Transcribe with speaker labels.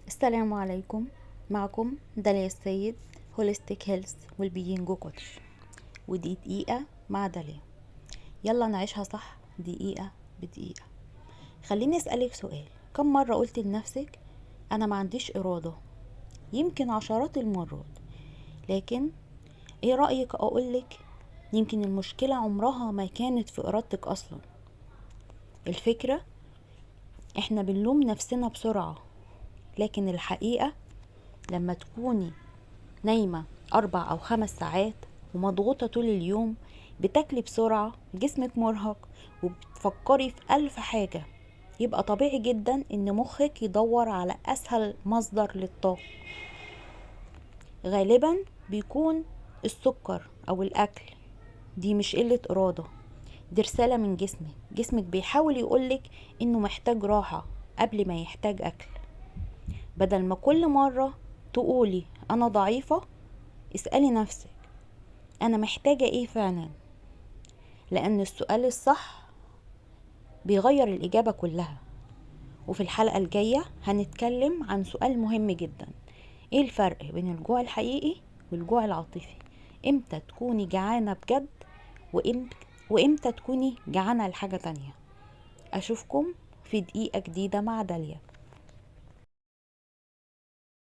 Speaker 1: السلام عليكم، معكم داليا السيد، holistic health well-being coach، ودي دقيقة مع داليا. يلا نعيشها صح دقيقة بدقيقة. خليني أسألك سؤال: كم مرة قلت لنفسك أنا ما عنديش إرادة؟ يمكن عشرات المرات. لكن إيه رأيك أقولك يمكن المشكلة عمرها ما كانت في إرادتك أصلا. الفكرة إحنا بنلوم نفسنا بسرعة، لكن الحقيقة لما تكوني نايمة 4 أو 5 ساعات ومضغوطة طول اليوم، بتاكلي بسرعة، جسمك مرهق، وبتفكري في 1000 حاجة، يبقى طبيعي جدا إن مخك يدور على أسهل مصدر للطاقة. غالبا بيكون السكر أو الأكل. دي مش قلة إرادة، دي رسالة من جسمك. جسمك بيحاول يقولك إنه محتاج راحة قبل ما يحتاج أكل. بدل ما كل مرة تقولي أنا ضعيفة، اسألي نفسك أنا محتاجة إيه فعلا، لأن السؤال الصح بيغير الإجابة كلها. وفي الحلقة الجاية هنتكلم عن سؤال مهم جدا: إيه الفرق بين الجوع الحقيقي والجوع العاطفي؟ إمتى تكوني جعانة بجد وإمتى تكوني جعانة لحاجة تانية؟ أشوفكم في دقيقة جديدة مع داليا.